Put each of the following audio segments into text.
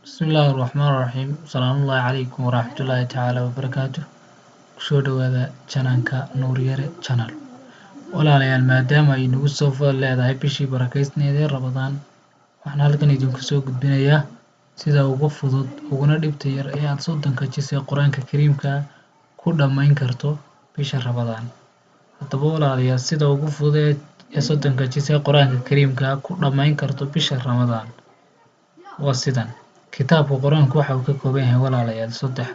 Bismillaahi Raxmaani Raxiim. Salaamullaahi calaykum waraxmatullaahi tacaala wabarakaatu. Kusoo dhawaada channelka Nuur Yare Channel. Walaalayaal, maadaama ay nagu soo fool leedahay bishii barakeysneed ee Ramadaan, waxaan halkan idinku soo gudbinayaa sida ugu fudud uguna dhibta yar ee aad 30-ka jis ee Qur-aanka Kariimka ku dhammayn karto bisha Ramadaan. Haddaba walaalayaal, sida ugu fudud ee 30-ka jis ee Qur-aanka Kariimka ku dhammayn karto bisha Ramadaan waa sidan. Kitaabka Qur-aanku waxa uu ka kooban yahay, walaalayaal, 600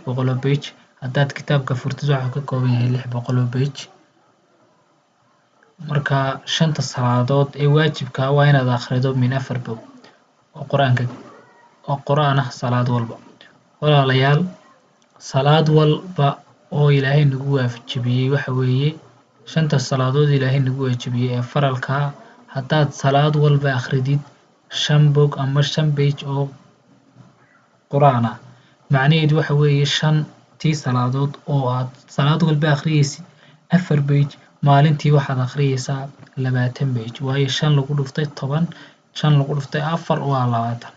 oo page. Haddaad kitaabka furtid, waxa uu ka kooban yahay 600 oo page. Marka shanta salaadood ee waajibka ah waa inaad akhrido min afar bog oo Qur-aanka oo Qur-aan ah salaad walba. Walaalayaal, salaad walba oo Ilaahay nagu waajibiyey, waxa weeye shanta salaadood Ilaahay nagu waajibiyey ee faralka, haddaad salaad walba akhridid shan bog ama shan page oo Qur-aan ah, macnaheedu waxa weeye shantii salaadood oo aad salaad walba akhriyeysid afar page, maalintii waxaad akhriyeysaa 20 page, waayo shan lagu dhuftay 10, shan lagu dhuftay afar waa 20.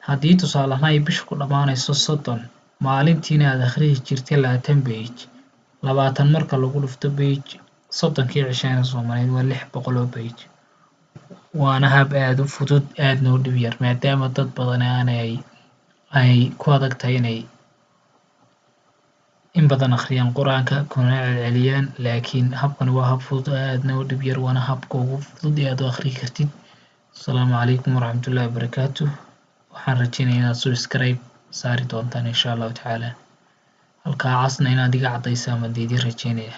Haddii tusaale ahaan ay bisha ku dhammaanayso 30, maalintiina aad akhriyi jirtay 20 page, 20 marka lagu dhufto page 30-kii cishana Soomaaliyeed waa 600 oo page. Waana hab aada u fudud, aadna u dhib yar, maadaama dad badan aanay ay ku adag tahay inay in badan akhriyaan Qur-aanka kuna celceliyaan, laakiin habkan waa hab fudud, aadna u dhib yar, waana habka ugu fudud ee aad u akhriyi kartid. Asalaamu calaykum waraxmatullaahi wabarakaatu. Waxaan rajeynaya inaad subscribe saari doontaan, insha Allahu tacaala. Halkaa casna inaad iga caddaysa ama diidin rajeynaya.